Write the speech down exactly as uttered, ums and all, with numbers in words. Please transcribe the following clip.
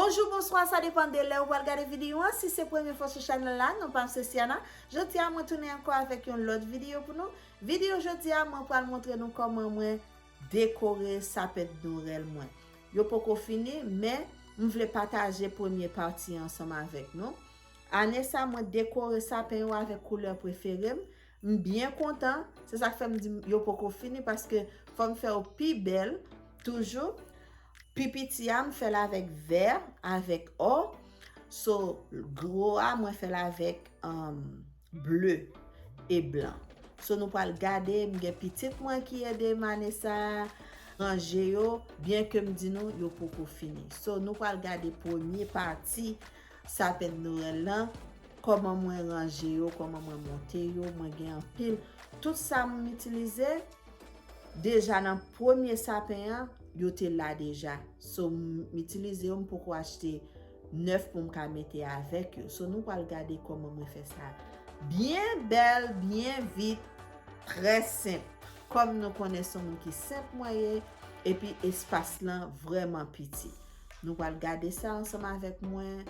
Bonjou, bonswa, sa depann de lè ou pral gade videyo an. Si se premye fwa sou chanèl la, non pa m se Siana. Jodi a, mwen tounen ankò avèk yon lòt videyo pou nou. Videyo jodi a, mwen pral montre nou kòman mwen dekore sapen de Noël mwen. Yo poko fini, men m vle pataje premye pati ansanm avèk nou. Ane sa, mwen dekore sapen yo avèk koulè prefere m. M byen kontan. Se sa k fè m di yo poko fini, paske fò m fè yo pi bèl toujou. Pi piti a, m fè l avèk vè, avèk ò. So, gwo a, mwen fè l avèk um, ble e blan. So, nou pral gade, m gen pitit mwen ki ede m ane sa a ranje yo, byen ke m di nou, yo poko fini. So, nou pral gade premye pati sapen de Noël lan, kòman mwen ranje yo, kòman mwen monte yo, mwen gen anpil. Tout sa m itilize, deja nan premye sapen an, yo te la deja. So, m itilize yo, m poko achte nèf pou m ka mete avèk yo. So, nou pral gade kòman mwen fè sa. Byen bèl, byen vit, trè senp. Kòm nou konnen se yon moun ki senp mwen ye, epi espas lan vrèman piti. Nou pral gade sa ansanm avèk mwen.